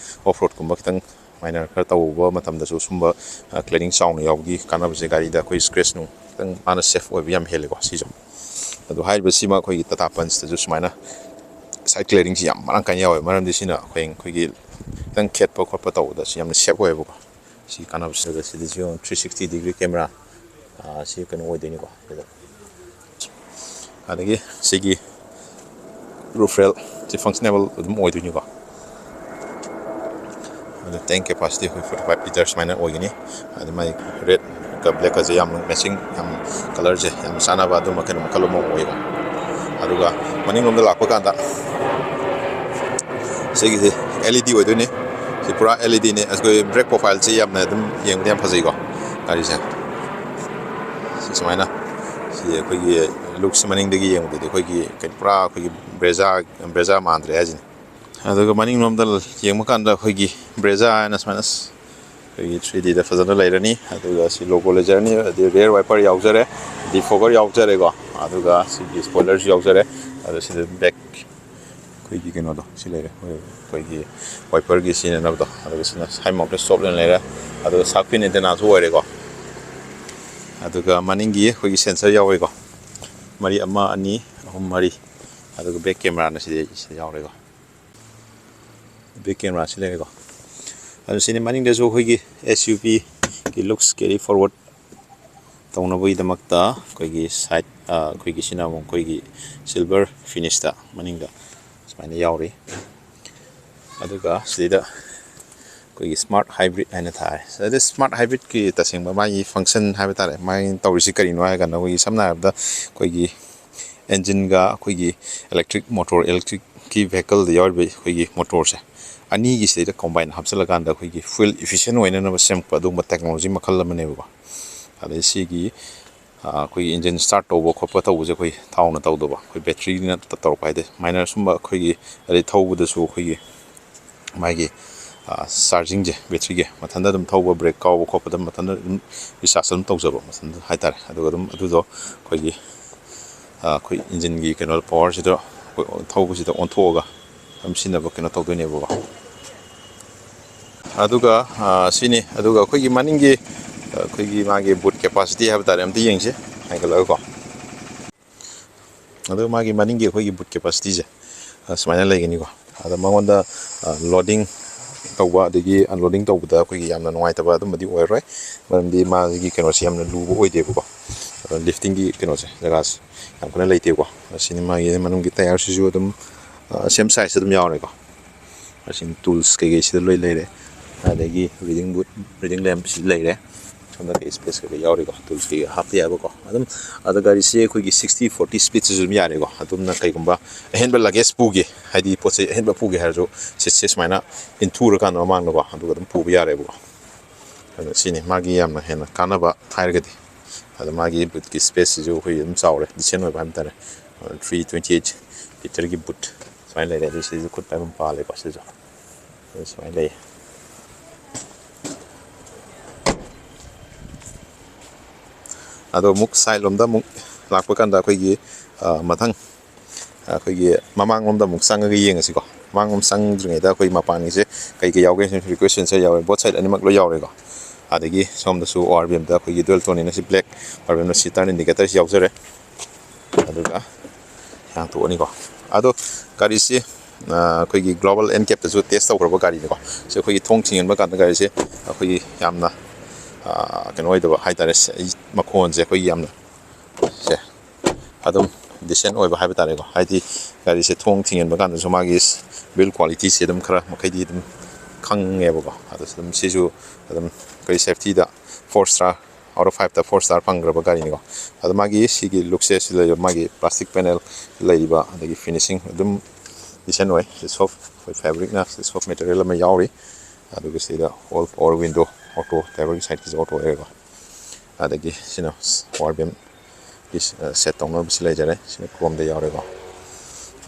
ꯑꯣꯐ ꯔꯣꯗꯀꯨꯝꯕ ꯈꯤꯇꯪ ꯃꯥꯏꯅꯔ ꯈꯔ ꯇꯧꯕ ꯃꯇꯝꯗꯁꯨ ꯁꯨꯝꯕ ꯀ꯭ꯂꯤꯌꯥꯔꯤꯡ ꯆꯥꯎꯅ ꯌꯥꯎꯕꯒꯤ ꯀꯥꯟꯅꯕꯁꯦ ꯒꯥꯔꯤꯗ ꯑꯩꯈꯣꯏ ꯁ꯭ꯀ꯭ꯔꯦꯆ ꯅꯨꯡ ꯈꯤꯇꯪ ꯃꯥꯅ ꯁꯦꯐ ꯑꯣꯏꯕ ꯌꯥꯝ ꯍꯦꯜꯂꯦꯀꯣ ꯁꯤꯁꯨ꯫ ꯑꯗꯣ ꯍꯥꯏꯔꯤꯕꯁꯤꯃ ꯑꯩꯈꯣꯏꯒꯤ ꯇꯥꯇꯥ ꯄꯟꯁꯇꯁꯨ ꯁꯨꯃꯥꯏꯅ ꯁꯥꯏꯠ ꯀ꯭ꯂꯤꯌꯥꯔꯤꯡꯁꯤ ꯌꯥꯝ ꯃꯔꯥꯡ ꯀꯥꯏꯅ ꯌꯥꯎꯋꯦ꯫ ꯃꯔꯝꯗꯤ ꯁꯤꯅ ꯑꯩꯈꯣꯏ ꯑꯩꯈꯣꯏꯒꯤ ꯈꯤꯇꯪ ꯈꯦꯠꯄ ꯈꯣꯠꯄ ꯇꯧꯕꯗ ꯁꯤ ꯌꯥꯝꯅ ꯁꯦꯐ ꯑꯣꯏꯌꯦꯕꯀꯣ꯫ ꯁꯤ ꯀꯥꯟꯅꯕꯁꯤꯗ ꯁꯤꯗꯁꯨ ꯌꯦꯡꯉꯨ, ꯊ꯭ꯔꯤ ꯁꯤꯛꯁꯇꯤ ꯗꯤꯒ꯭ꯔꯤ ꯀꯦꯃꯦꯔꯥ ꯁꯤ ꯀꯩꯅꯣ ꯑꯣꯏꯗꯣꯏꯅꯤꯀꯣ ꯁꯤꯗ꯫ ꯑꯗꯒꯤ ꯁꯤꯒꯤ ꯔꯨꯐ ꯔꯦꯜ ꯁꯤ ꯐꯪꯁꯅꯦꯕꯜ ꯑꯗꯨꯝ ꯑꯣꯏꯗꯣꯏꯅꯤꯀꯣ꯫ ꯑꯗꯨ ꯇꯦꯡ ꯀꯦꯄꯥꯁꯤꯇꯤ ꯑꯩꯈꯣꯏ ꯐꯣꯔꯇꯤ ꯐꯥꯏꯚ ꯂꯤꯇꯔ ꯁꯨꯃꯥꯏꯅ ꯑꯣꯏꯒꯅꯤ꯫ ꯑꯗꯨ ꯃꯥꯏ ꯔꯦꯗꯀ ꯕ꯭ꯂꯦꯛꯀꯁꯦ ꯌꯥꯝ ꯃꯦꯆꯤꯡ, ꯌꯥꯝ ꯀꯂꯔꯁꯦ ꯌꯥꯝ ꯆꯥꯟꯅꯕ ꯑꯗꯨꯝꯕ ꯀꯩꯅꯣ ꯃꯈꯜ ꯑꯃ ꯑꯣꯏꯌꯦꯕ꯫ ꯑꯗꯨꯒ ꯃꯅꯤꯡꯂꯣꯝꯗ ꯂꯥꯛꯄ ꯀꯥꯟꯗ ꯁꯤꯒꯤꯁꯦ ꯑꯦꯜ ꯏ ꯗꯤ ꯑꯣꯏꯗꯣꯏꯅꯤ꯫ ꯁꯤ ꯄꯨꯔꯥ ꯑꯦꯜ ꯏ ꯗꯤꯅꯤ꯫ ꯑꯩꯈꯣꯏ ꯕ꯭ꯔꯦꯛ ꯄ꯭ꯔꯣꯐꯥꯏꯜꯁꯤ ꯌꯥꯝꯅ ꯑꯗꯨꯝ ꯌꯦꯡꯕꯗ ꯌꯥꯝ ꯐꯖꯩꯀꯣ ꯒꯥꯔꯤꯁꯦ꯫ ꯁꯤ ꯁꯨꯃꯥꯏꯅ ꯁꯤ ꯑꯩꯈꯣꯏꯒꯤ ꯂꯨꯛꯁꯦ ꯃꯅꯤꯡꯗꯒꯤ ꯌꯦꯡꯕꯗꯗꯤ ꯑꯩꯈꯣꯏꯒꯤ ꯀꯩꯅꯣ ꯄꯨꯔꯥ ꯑꯩꯈꯣꯏꯒꯤ ꯕ꯭ꯔꯦꯖꯥ, ꯕ꯭ꯔꯦꯖꯥ ꯃꯥꯟꯗ꯭ꯔꯦ ꯍꯥꯏꯁꯤꯅꯤ꯫ ꯑꯗꯨꯒ ꯃꯅꯤꯡꯂꯣꯝꯗ ꯌꯦꯡꯕ ꯀꯥꯟꯗ ꯑꯩꯈꯣꯏꯒꯤ ꯕ꯭ꯔꯦꯖꯥ ꯍꯥꯏꯅ ꯁꯨꯃꯥꯏꯅ ꯑꯩꯈꯣꯏꯒꯤ ꯊ꯭ꯔꯤ ꯗꯤꯗ ꯐꯖꯅ ꯂꯩꯔꯅꯤ꯫ ꯑꯗꯨꯒ ꯁꯤ ꯂꯣꯒꯣ ꯂꯩꯖꯔꯅꯤ, ꯑꯗꯩ ꯔꯤꯌꯔ ꯋꯥꯏꯄꯔ ꯌꯥꯎꯖꯔꯦ, ꯗꯤꯐꯣꯒꯔ ꯌꯥꯎꯖꯔꯦꯀꯣ꯫ ꯑꯗꯨꯒ ꯁꯤꯒꯤ ꯁ꯭ꯄꯣꯏꯂꯔꯁꯨ ꯌꯥꯎꯖꯔꯦ꯫ ꯑꯗꯣ ꯁꯤꯗ ꯕꯦꯛ ꯑꯩꯈꯣꯏꯒꯤ ꯀꯩꯅꯣꯗꯣ ꯁꯤ ꯂꯩꯔꯦ, ꯑꯩꯈꯣꯏꯒꯤ ꯋꯥꯏꯄꯔꯒꯤ ꯁꯤꯖꯤꯟꯅꯅꯕꯗꯣ꯫ ꯑꯗꯨꯒ ꯁꯤꯅ ꯁꯥꯏꯠ ꯃꯥꯎꯟꯇꯦꯠ ꯁ꯭ꯇꯣꯞ ꯂꯦꯝꯞ ꯂꯩꯔꯦ꯫ ꯑꯗꯨꯒ ꯁꯥꯔꯛ ꯐꯤꯟ ꯑꯦꯟꯇꯦꯅꯥꯁꯨ ꯑꯣꯏꯔꯦꯀꯣ꯫ ꯑꯗꯨꯒ ꯃꯅꯤꯡꯒꯤ ꯑꯩꯈꯣꯏꯒꯤ ꯁꯦꯟꯁꯔ ꯌꯥꯎꯋꯦꯀꯣ, ꯃꯔꯤ, ꯑꯃ, ꯑꯅꯤ, ꯑꯍꯨꯝ, ꯃꯔꯤ꯫ ꯑꯗꯨꯒ ꯕꯦꯛ ꯀꯦꯃꯦꯔꯥꯅ ꯁꯤꯗ, ꯁꯤꯗ ꯌꯥꯎꯔꯦꯀꯣ꯫ ꯕꯦꯛ ꯀꯦꯃꯦꯔꯥꯁꯤ ꯂꯩꯔꯦꯀꯣ꯫ ꯑꯗꯨ ꯁꯤꯅꯤ ꯃꯅꯤꯡꯗꯁꯨ ꯑꯩꯈꯣꯏꯒꯤ ꯑꯦꯁ ꯌꯨ ꯚꯤꯒꯤ ꯂꯨꯛꯁ ꯀꯦꯔꯤ ꯐꯣꯔꯋꯥꯔꯗ ꯇꯧꯅꯕꯒꯤꯗꯃꯛꯇ ꯑꯩꯈꯣꯏꯒꯤ ꯁꯥꯏꯠ, ꯑꯩꯈꯣꯏꯒꯤ ꯁꯤꯅ ꯑꯃꯨꯛ ꯑꯩꯈꯣꯏꯒꯤ ꯁꯤꯜꯚꯔ ꯐꯤꯅꯤꯁꯇ ꯃꯅꯤꯡꯗ ꯁꯨꯃꯥꯏꯅ ꯌꯥꯎꯔꯤ꯫ ꯑꯗꯨꯒ ꯁꯤꯗ ꯑꯩꯈꯣꯏꯒꯤ ꯁ꯭ꯃꯥꯔꯠ ꯍꯥꯏꯕ꯭ꯔꯤꯠ ꯍꯥꯏꯅ ꯊꯥꯔꯦ꯫ ꯑꯗ ꯁ꯭ꯃꯥꯔꯠ ꯍꯥꯏꯕ꯭ꯔꯤꯠꯀꯤ ꯇꯁꯦꯡꯕ ꯃꯥꯒꯤ ꯐꯪꯁꯟ ꯍꯥꯏꯕ ꯇꯥꯔꯦ, ꯃꯥꯒꯤ ꯇꯧꯔꯤꯁꯤ ꯀꯔꯤꯅꯣ ꯍꯥꯏꯔ ꯀꯥꯟꯗ ꯑꯩꯈꯣꯏꯒꯤ ꯁꯝꯅ ꯍꯥꯏꯔꯕꯗ ꯑꯩꯈꯣꯏꯒꯤ ꯏꯟꯖꯤꯟꯒ ꯑꯩꯈꯣꯏꯒꯤ ꯏꯂꯦꯛꯇ꯭ꯔꯤꯛ ꯃꯣꯇꯣꯔ, ꯏꯂꯦꯛꯇ꯭ꯔꯤꯛꯀꯤ ꯚꯦꯍꯤꯀꯜꯗ ꯌꯥꯎꯔꯤꯕ ꯑꯩꯈꯣꯏꯒꯤ ꯃꯣꯇꯣꯔꯁꯦ ꯑꯅꯤꯒꯤꯁꯤꯗꯩꯗ ꯀꯣꯝꯕꯥꯏꯟ ꯍꯥꯞꯆꯤꯜꯂꯀꯥꯟꯗ ꯑꯩꯈꯣꯏꯒꯤ ꯐ꯭ꯌꯨꯑꯦꯜ ꯏꯐꯤꯁꯤꯌꯦꯟ ꯑꯣꯏꯅꯅꯕ ꯁꯦꯝꯃꯛꯄ ꯑꯗꯨꯒꯨꯝꯕ ꯇꯦꯛꯅꯣꯂꯣꯖꯤ ꯃꯈꯜ ꯑꯃꯅꯦꯕꯀꯣ꯫ ꯑꯗꯩ ꯁꯤꯒꯤ ꯑꯩꯈꯣꯏꯒꯤ ꯏꯟꯖꯤꯟ ꯁ꯭ꯇꯥꯔꯠ ꯇꯧꯕ ꯈꯣꯠꯄ ꯇꯧꯕꯁꯦ ꯑꯩꯈꯣꯏ ꯊꯥꯎꯅ ꯇꯧꯗꯕ, ꯑꯩꯈꯣꯏ ꯕꯦꯇ꯭ꯔꯤꯅ ꯇꯧꯔꯛꯄ ꯍꯥꯏ ꯇꯥꯔꯦ꯫ ꯃꯥꯏꯅꯔ ꯁꯨꯝꯕ ꯑꯩꯈꯣꯏꯒꯤ ꯑꯗꯩ ꯊꯧꯕꯗꯁꯨ ꯑꯩꯈꯣꯏꯒꯤ ꯃꯥꯒꯤ ꯆꯥꯔꯖꯤꯡꯁꯦ, ꯕꯦꯇ꯭ꯔꯤꯒꯤ ꯃꯊꯟꯇ ꯑꯗꯨꯝ ꯊꯧꯕ, ꯕ꯭ꯔꯦꯛ ꯀꯥꯎꯕ ꯈꯣꯠꯄꯗ ꯃꯊꯟꯇ ꯑꯗꯨꯝ ꯔꯤꯆꯥꯔꯖ ꯑꯗꯨꯝ ꯇꯧꯖꯕ ꯃꯊꯟꯇ ꯍꯥꯏꯇꯥꯔꯦ꯫ ꯑꯗꯨꯒ ꯑꯗꯨꯝ ꯑꯗꯨꯗꯣ ꯑꯩꯈꯣꯏꯒꯤ, ꯑꯩꯈꯣꯏ ꯏꯟꯖꯤꯟꯒꯤ ꯀꯩꯅꯣ, ꯄꯋꯥꯔꯁꯤꯗ, ꯊꯧꯕꯁꯤꯗ ꯑꯣꯟꯊꯣꯛꯑꯒ ꯑꯗꯨꯝ ꯁꯤꯖꯤꯟꯅꯕ ꯀꯩꯅꯣ ꯇꯧꯗꯣꯏꯅꯦꯕꯀꯣ꯫ ꯑꯗꯨꯒ ꯁꯤꯅꯤ꯫ ꯑꯗꯨꯒ ꯑꯩꯈꯣꯏꯒꯤ ꯃꯅꯤꯡꯒꯤ, ꯑꯩꯈꯣꯏꯒꯤ ꯃꯥꯒꯤ ꯕꯨꯠ ꯀꯦꯄꯥꯁꯤꯇꯤ ꯍꯥꯏꯕ ꯇꯥꯔꯦ, ꯑꯝꯇ ꯌꯦꯡꯁꯦ ꯍꯥꯏꯒꯠꯂꯒꯀꯣ꯫ ꯑꯗꯨꯒ ꯃꯥꯒꯤ ꯃꯅꯤꯡꯒꯤ ꯑꯩꯈꯣꯏꯒꯤ ꯕꯨꯠ ꯀꯦꯄꯥꯁꯤꯇꯤꯁꯦ ꯁꯨꯃꯥꯏꯅ ꯂꯩꯒꯅꯤꯀꯣ꯫ ꯑꯗꯣ ꯃꯉꯣꯟꯗ ꯂꯣꯗꯤꯡ ꯇꯧꯕ ꯑꯗꯒꯤ ꯑꯟꯂꯣꯗꯤꯡ ꯇꯧꯕꯗ ꯑꯩꯈꯣꯏꯒꯤ ꯌꯥꯝꯅ ꯅꯨꯡꯉꯥꯏꯇꯕ ꯑꯗꯨꯝꯕꯗꯤ ꯑꯣꯏꯔꯣꯏ, ꯃꯔꯝꯗꯤ ꯃꯥꯒꯤ ꯀꯩꯅꯣꯁꯦ ꯌꯥꯝꯅ ꯂꯨꯕ ꯑꯣꯏꯗꯦꯕꯀꯣ꯫ ꯑꯗꯣ ꯂꯤꯐꯇꯤꯡꯒꯤ ꯀꯩꯅꯣꯁꯦ, ꯖꯒꯥꯁꯦ ꯌꯥꯝ ꯀꯟꯅ ꯂꯩꯇꯦꯕꯀꯣ꯫ ꯑꯁꯤꯅꯤ ꯃꯥꯒꯤ ꯃꯅꯨꯡꯒꯤ ꯇꯌꯥꯔꯁꯤꯁꯨ ꯑꯗꯨꯝ ꯁꯦꯝ ꯁꯥꯏꯖ ꯑꯗꯨꯝ ꯌꯥꯎꯔꯦꯀꯣ꯫ ꯑꯁꯤꯅ ꯇꯨꯜꯁ ꯀꯩꯀꯩꯁꯤꯗ ꯂꯣꯏ ꯂꯩꯔꯦ꯫ ꯑꯗꯒꯤ ꯔꯤꯗꯤꯡ ꯕꯨꯠ, ꯔꯤꯗꯤꯡ ꯂꯦꯝꯞꯁꯤ ꯂꯩꯔꯦ꯫ ꯁꯣꯝꯗ ꯀꯩ ꯁ꯭ꯄꯦꯁ ꯀꯩꯀꯩ ꯌꯥꯎꯔꯤꯀꯣ, ꯇꯨꯜꯁ ꯀꯩꯀꯩ ꯍꯥꯞꯄ ꯌꯥꯕꯀꯣ꯫ ꯑꯗꯨꯝ ꯑꯗ ꯒꯥꯔꯤꯁꯦ ꯑꯩꯈꯣꯏꯒꯤ ꯁꯤꯛꯁꯇꯤ ꯐꯣꯔꯇꯤ ꯁ꯭ꯄꯤꯠꯁꯤꯁꯨ ꯑꯗꯨꯝ ꯌꯥꯔꯦꯀꯣ꯫ ꯑꯗꯨꯝꯅ ꯀꯩꯒꯨꯝꯕ ꯑꯍꯦꯟꯕ ꯂꯒꯦꯖ ꯄꯨꯒꯦ, ꯍꯥꯏꯗꯤ ꯄꯣꯠ ꯆꯩ ꯑꯍꯦꯟꯕ ꯄꯨꯒꯦ ꯍꯥꯏꯔꯁꯨ, ꯁꯤꯠꯁꯦ ꯁꯨꯃꯥꯏꯅ ꯏꯟꯊꯨꯔꯀꯥꯟꯗ ꯃꯃꯥꯡꯗꯀꯣ, ꯑꯗꯨꯒ ꯑꯗꯨꯝ ꯄꯨꯕ ꯌꯥꯔꯦꯕꯀꯣ꯫ ꯑꯗꯣ ꯁꯤꯅꯤ ꯃꯥꯒꯤ ꯌꯥꯝꯅ ꯍꯦꯟꯅ ꯀꯥꯟꯅꯕ ꯍꯥꯏꯔꯒꯗꯤ꯫ ꯑꯗꯣ ꯃꯥꯒꯤ ꯕꯨꯠꯀꯤ ꯁ꯭ꯄꯦꯁꯁꯤꯁꯨ ꯑꯩꯈꯣꯏꯒꯤ ꯑꯗꯨꯝ ꯆꯥꯎꯔꯦ, ꯗꯤꯁꯦꯟ ꯑꯣꯏꯕ ꯍꯥꯏꯕ ꯇꯥꯔꯦ꯫ ꯊ꯭ꯔꯤ ꯇ꯭ꯋꯦꯟꯇꯤ ꯑꯩꯠ ꯂꯤꯇꯔꯒꯤ ꯕꯨꯠ ꯁꯨꯃꯥꯏꯅ ꯂꯩꯔꯦ꯫ ꯑꯗꯨ ꯁꯤꯁꯨ ꯈꯨꯠ ꯑꯗꯨꯝ ꯄꯥꯜꯂꯦꯀꯣ꯫ ꯁꯤꯁꯨ ꯑꯗꯨ ꯁꯨꯃꯥꯏꯅ ꯂꯩ꯫ ꯑꯗꯣ ꯑꯃꯨꯛ ꯁꯥꯏꯠ ꯂꯣꯝꯗ ꯑꯃꯨꯛ ꯂꯥꯛꯄ ꯀꯥꯟꯗ ꯑꯩꯈꯣꯏꯒꯤ, ꯑ, ꯃꯊꯪ ꯑꯩꯈꯣꯏꯒꯤ ꯃꯃꯥꯡꯂꯣꯝꯗ ꯑꯃꯨꯛ ꯆꯪꯉꯒ ꯌꯦꯡꯉꯁꯤꯀꯣ꯫ ꯃꯃꯥꯡꯂꯣꯝ ꯆꯪꯗ꯭ꯔꯤꯉꯩꯗ ꯑꯩꯈꯣꯏ ꯃꯄꯥꯟꯒꯤꯁꯦ ꯀꯩ ꯀꯩ ꯌꯥꯎꯒꯦ? ꯔꯤꯀ꯭ꯋꯦꯁ ꯁꯦꯟꯁꯔ ꯌꯥꯎꯔꯦ, ꯕꯣꯠ ꯁꯥꯏꯠ ꯑꯅꯤꯃꯛ ꯂꯣꯏ ꯌꯥꯎꯔꯦꯀꯣ꯫ ꯑꯗꯒꯤ ꯁꯣꯝꯗꯁꯨ ꯑꯣ ꯑꯥꯔ ꯕꯤ ꯑꯦꯝꯗ ꯑꯩꯈꯣꯏꯒꯤ ꯗꯨꯋꯦꯜ ꯇꯣꯟ ꯑꯁꯤ ꯕ꯭ꯂꯦꯛ, ꯑꯣ ꯑꯥꯔ ꯕꯤ ꯑꯦꯝꯅ ꯁꯤ ꯇꯔꯟ ꯏꯟꯗꯤꯀꯦꯇꯔꯁꯤ ꯌꯥꯎꯖꯔꯦ꯫ ꯑꯗꯨꯒ ꯍꯥꯡꯇꯣꯛꯑꯅꯤꯀꯣ꯫ ꯑꯗꯣ ꯒꯥꯔꯤꯁꯤ, ꯑ, ꯑꯩꯈꯣꯏꯒꯤ ꯒ꯭ꯂꯣꯕꯦꯜ ꯑꯦꯟ ꯀꯦꯞꯇꯁꯨ ꯇꯦꯁ ꯇꯧꯈ꯭ꯔꯕ ꯒꯥꯔꯤꯅꯤꯀꯣ꯫ ꯁꯤ ꯑꯩꯈꯣꯏꯒꯤ ꯊꯣꯡ ꯊꯤꯡꯖꯤꯟꯕ ꯀꯥꯟꯗ ꯒꯥꯔꯤꯁꯦ ꯑꯩꯈꯣꯏꯒꯤ ꯌꯥꯝꯅ, ꯑ, ꯀꯩꯅꯣ ꯑꯣꯏꯗꯕ ꯍꯥꯏꯇꯥꯔꯦ꯫ ꯁꯤ-, ꯃꯈꯣꯟꯁꯦ ꯑꯩꯈꯣꯏꯒꯤ ꯌꯥꯝꯅ, ꯁꯦ, ꯑꯗꯨꯝ ꯗꯤꯁꯦꯟ ꯑꯣꯏꯕ ꯍꯥꯏꯕ ꯇꯥꯔꯦꯀꯣ꯫ ꯍꯥꯏꯗꯤ ꯒꯥꯔꯤꯁꯦ ꯊꯣꯡ ꯊꯤꯡꯖꯤꯟꯕ ꯀꯥꯟꯗꯁꯨ ꯃꯥꯒꯤ ꯕꯤꯜ ꯀ꯭ꯋꯥꯂꯤꯇꯤꯁꯦ ꯑꯗꯨꯝ ꯈꯔ ꯃꯈꯩꯗꯤ ꯑꯗꯨꯝ ꯈꯪꯉꯦꯕꯀꯣ꯫ ꯑꯗꯨꯁꯨ ꯑꯗꯨꯝ, ꯁꯤꯁꯨ ꯑꯗꯨꯝ ꯑꯩꯈꯣꯏ ꯁꯦꯐꯇꯤꯗ ꯐꯣꯔ ꯁ꯭ꯇꯥꯔ ꯑꯥꯎꯠ ꯑꯣꯐ ꯐꯥꯏꯚꯇ ꯐꯣꯔ ꯁ꯭ꯇꯥꯔ ꯐꯪꯈ꯭ꯔꯕ ꯒꯥꯔꯤꯅꯤꯀꯣ꯫ ꯑꯗꯣ ꯃꯥꯒꯤ ꯁꯤꯒꯤ ꯂꯨꯛꯁꯦ, ꯁꯤ ꯂꯩꯕ ꯃꯥꯒꯤ ꯄ꯭ꯂꯥꯁꯇꯤꯛ ꯄꯦꯅꯦꯜ ꯂꯩꯔꯤꯕ, ꯑꯗꯒꯤ ꯐꯤꯅꯤꯁꯤꯡ ꯑꯗꯨꯝ ꯗꯤꯁꯦꯟ ꯑꯣꯏ꯫ ꯁꯤ ꯁꯣꯐ, ꯑꯩꯈꯣꯏ ꯐꯦꯕ꯭ꯔꯤꯛꯅ ꯁꯤ ꯁꯣꯐ ꯃꯦꯇꯔꯤꯌꯦꯜ ꯑꯃ ꯌꯥꯎꯔꯤ꯫ ꯑꯗꯨꯒ ꯁꯤꯗ ꯑꯣꯜ ꯄꯥꯋꯔ ꯋꯤꯟꯗꯣ, ꯑꯣꯇꯣ, ꯗ꯭ꯔꯥꯏꯚꯔꯒꯤ ꯁꯥꯏꯠꯀꯤꯁꯦ ꯑꯣꯇꯣ ꯑꯣꯏꯔꯦꯀꯣ꯫ ꯑꯗꯒꯤ ꯁꯤꯅ ꯄꯥꯋꯔ ꯕꯦꯡꯒꯤ ꯁꯦꯠ ꯇꯧꯅꯕꯁꯤ ꯂꯩꯖꯔꯦ꯫ ꯁꯤꯅ ꯀ꯭ꯔꯣꯝꯗ ꯌꯥꯎꯔꯦꯀꯣ꯫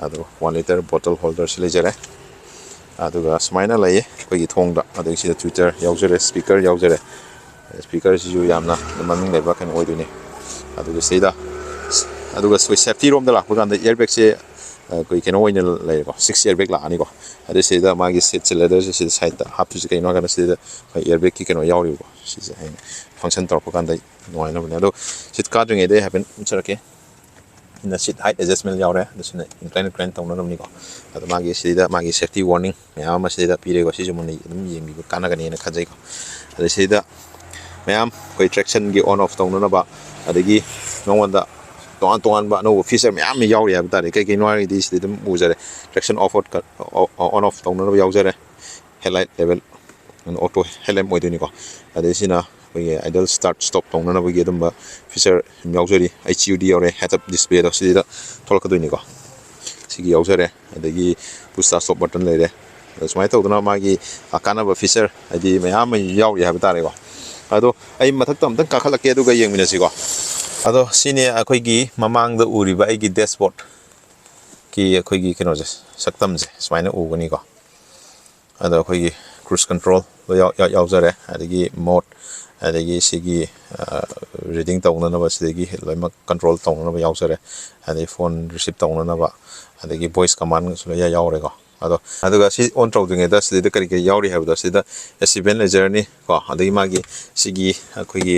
ꯑꯗꯨꯒ ꯋꯥꯟ ꯂꯤꯇꯔ ꯕꯣꯇꯜ ꯍꯣꯜꯗꯔꯁꯤ ꯂꯩꯖꯔꯦ꯫ ꯑꯗꯨꯒ ꯁꯨꯃꯥꯏꯅ ꯂꯩꯌꯦ ꯑꯩꯈꯣꯏꯒꯤ ꯊꯣꯡꯗ꯫ ꯑꯗꯒꯤ ꯁꯤꯗ ꯇ꯭ꯋꯤꯇꯔ ꯌꯥꯎꯖꯔꯦ, ꯁ꯭ꯄꯤꯀꯔ ꯌꯥꯎꯖꯔꯦ꯫ ꯁ꯭ꯄꯤꯀꯔꯁꯤꯁꯨ ꯌꯥꯝꯅ ꯃꯃꯤꯡ ꯂꯩꯕ ꯀꯩꯅꯣ ꯑꯣꯏꯗꯣꯏꯅꯦ꯫ ꯑꯗꯨꯒ ꯁꯤꯗ, ꯑꯗꯨꯒ ꯑꯩꯈꯣꯏ ꯁꯦꯐꯇꯤ ꯔꯣꯝꯗ ꯂꯥꯛꯄ ꯀꯥꯟꯗ ꯏꯌꯔꯕꯦꯒꯁꯦ ꯑꯩꯈꯣꯏ ꯀꯩꯅꯣ ꯑꯣꯏꯅ ꯂꯩꯔꯦꯀꯣ, ꯁꯤꯛꯁ ꯏꯌꯔꯕꯦꯒ ꯂꯥꯛꯑꯅꯤꯀꯣ꯫ ꯑꯗꯨ ꯁꯤꯗ ꯃꯥꯒꯤ ꯁꯤꯠꯁꯦ, ꯂꯦꯗꯔꯁꯦ ꯁꯤꯗ ꯁꯥꯏꯗꯇ ꯍꯥꯞꯇꯣꯏꯁꯦ ꯀꯩꯅꯣ ꯍꯥꯏꯔꯀꯥꯟꯗ ꯁꯤꯗ ꯑꯩꯈꯣꯏ ꯏꯌꯔꯕꯦꯒꯀꯤ ꯀꯩꯅꯣ ꯌꯥꯎꯔꯤꯕꯀꯣ꯫ ꯁꯤꯁꯦ ꯍꯌꯦꯡ ꯐꯪꯁꯟ ꯇꯧꯔꯛꯄ ꯀꯥꯟꯗ ꯅꯨꯡꯉꯥꯏꯅꯕꯅꯦ꯫ ꯑꯗꯣ ꯁꯤꯠ ꯀꯥꯗ꯭ꯔꯤꯉꯩꯗ ꯑꯩ ꯍꯥꯏꯐꯦꯠ ꯎꯠꯆꯔꯛꯀꯦ꯫ ꯁꯤꯅ ꯁꯤꯠ ꯍꯥꯏꯠ ꯑꯦꯗꯖꯁꯃꯦꯟ ꯌꯥꯎꯔꯦ꯫ ꯑꯗꯨ ꯁꯤꯅ ꯏꯟꯀ꯭ꯂꯥꯏꯟ ꯏꯟꯀ꯭ꯂꯥꯏꯟ ꯇꯧꯅꯅꯕꯅꯤꯀꯣ꯫ ꯑꯗꯣ ꯃꯥꯒꯤ ꯁꯤꯗ ꯃꯥꯒꯤ ꯁꯦꯐꯇꯤ ꯋꯥꯔꯅꯤꯡ ꯃꯌꯥꯝ ꯑꯃ ꯁꯤꯗ ꯄꯤꯔꯦꯀꯣ꯫ ꯁꯤꯁꯨ ꯃꯨꯟꯅ ꯑꯗꯨꯝ ꯌꯦꯡꯕꯤꯕ ꯀꯥꯟꯅꯒꯅꯤꯅ ꯈꯟꯖꯩꯀꯣ꯫ ꯑꯗꯩ ꯁꯤꯗ ꯃꯌꯥꯝ ꯑꯩꯈꯣꯏ ꯇ꯭ꯔꯦꯛꯁꯟꯒꯤ ꯑꯣꯟ ꯑꯣꯐ ꯇꯧꯅꯅꯕ, ꯑꯗꯒꯤ ꯃꯉꯣꯟꯗ ꯇꯣꯉꯥꯟ ꯇꯣꯉꯥꯟꯕ ꯑꯅꯧꯕ ꯐꯤꯆꯔ ꯃꯌꯥꯝ ꯑꯃ ꯌꯥꯎꯔꯤ ꯍꯥꯏꯕ ꯇꯥꯔꯦ꯫ ꯀꯩ ꯀꯩꯅꯣ ꯍꯥꯏꯔꯒꯗꯤ ꯁꯤꯗ ꯑꯗꯨꯝ ꯎꯖꯔꯦ, traction off off on off ꯇꯧꯅꯅꯕ ꯌꯥꯎꯖꯔꯦ, ꯍꯦꯗꯂꯥꯏꯠ ꯂꯦꯚꯦꯜ ꯑꯣꯇꯣ ꯍꯦꯗꯂꯥꯏꯠ ꯑꯣꯏꯗꯣꯏꯅꯤꯀꯣ꯫ ꯑꯗꯩ ꯁꯤꯅ ꯑꯩꯈꯣꯏꯒꯤ ꯑꯥꯏꯗꯜ ꯁ꯭ꯇꯥꯔꯠ ꯁ꯭ꯇꯣꯞ ꯇꯧꯅꯅꯕꯒꯤ ꯑꯗꯨꯝꯕ ꯐꯤꯆꯔ ꯑꯗꯨꯝ ꯌꯥꯎꯖꯔꯤ꯫ ꯑꯩꯆ ꯌꯨ ꯗꯤ ꯌꯥꯎꯔꯦ, ꯍꯦꯗ ꯑꯞ ꯗꯤꯁꯄ꯭ꯂꯦꯗꯣ ꯁꯤꯗ ꯊꯣꯛꯂꯛꯀꯗꯣꯏꯅꯤꯀꯣ꯫ ꯁꯤꯒꯤ ꯌꯥꯎꯖꯔꯦ꯫ ꯑꯗꯒꯤ ꯄꯨꯁ ꯁ꯭ꯇꯥꯔꯠ ꯁ꯭ꯇꯣꯞ ꯕꯇꯟ ꯂꯩꯔꯦ꯫ ꯑꯗꯣ ꯁꯨꯃꯥꯏꯅ ꯇꯧꯗꯅ ꯃꯥꯒꯤ ꯀꯥꯟꯅꯕ ꯐꯤꯆꯔ ꯍꯥꯏꯗꯤ ꯃꯌꯥꯝ ꯑꯃ ꯌꯥꯎꯔꯤ ꯍꯥꯏꯕ ꯇꯥꯔꯦꯀꯣ꯫ ꯑꯗꯣ ꯑꯩ ꯃꯊꯛꯇ ꯑꯝꯇꯪ ꯀꯥꯈꯠꯂꯛꯀꯦ, ꯑꯗꯨꯒ ꯌꯦꯡꯃꯤꯟꯅꯁꯤꯀꯣ꯫ ꯑꯗꯣ ꯁꯤꯅꯤ ꯑꯩꯈꯣꯏꯒꯤ ꯃꯃꯥꯡꯗ ꯎꯔꯤꯕ ꯑꯩꯒꯤ ꯗꯦꯁꯕꯣꯔꯗꯀꯤ ꯑꯩꯈꯣꯏꯒꯤ ꯀꯩꯅꯣꯁꯦ, ꯁꯛꯇꯝꯁꯦ ꯁꯨꯃꯥꯏꯅ ꯎꯒꯅꯤꯀꯣ꯫ ꯑꯗꯣ ꯑꯩꯈꯣꯏꯒꯤ ꯀ꯭ꯔꯨꯁ ꯀꯟꯇ꯭ꯔꯣꯜ ꯌꯥꯎꯖꯔꯦ, ꯑꯗꯒꯤ ꯃꯣꯗ, ꯑꯗꯒꯤ ꯁꯤꯒꯤ ꯔꯤꯗꯤꯡ ꯇꯧꯅꯅꯕ ꯁꯤꯗꯒꯤ ꯂꯣꯏꯅꯃꯛ ꯀꯟꯇ꯭ꯔꯣꯜ ꯇꯧꯅꯅꯕ ꯌꯥꯎꯖꯔꯦ꯫ ꯑꯗꯩ ꯐꯣꯟ ꯔꯤꯁꯤꯞ ꯇꯧꯅꯅꯕ, ꯑꯗꯒꯤ ꯚꯣꯏꯁ ꯀꯃꯥꯟꯁꯨ ꯂꯣꯏꯅ ꯌꯥꯎꯔꯦꯀꯣ꯫ ꯑꯗꯣ ꯑꯗꯨꯒ ꯁꯤ ꯑꯣꯟ ꯇꯧꯗ꯭ꯔꯤꯉꯩꯗ ꯁꯤꯗꯩꯗ ꯀꯔꯤ ꯀꯔꯤ ꯌꯥꯎꯔꯤ ꯍꯥꯏꯕꯗꯣ, ꯁꯤꯗ ꯑꯦꯁꯤꯚꯦꯟ ꯂꯩꯖꯔꯅꯤ ꯀꯣ꯫ ꯑꯗꯒꯤ ꯃꯥꯒꯤ ꯁꯤꯒꯤ ꯑꯩꯈꯣꯏꯒꯤ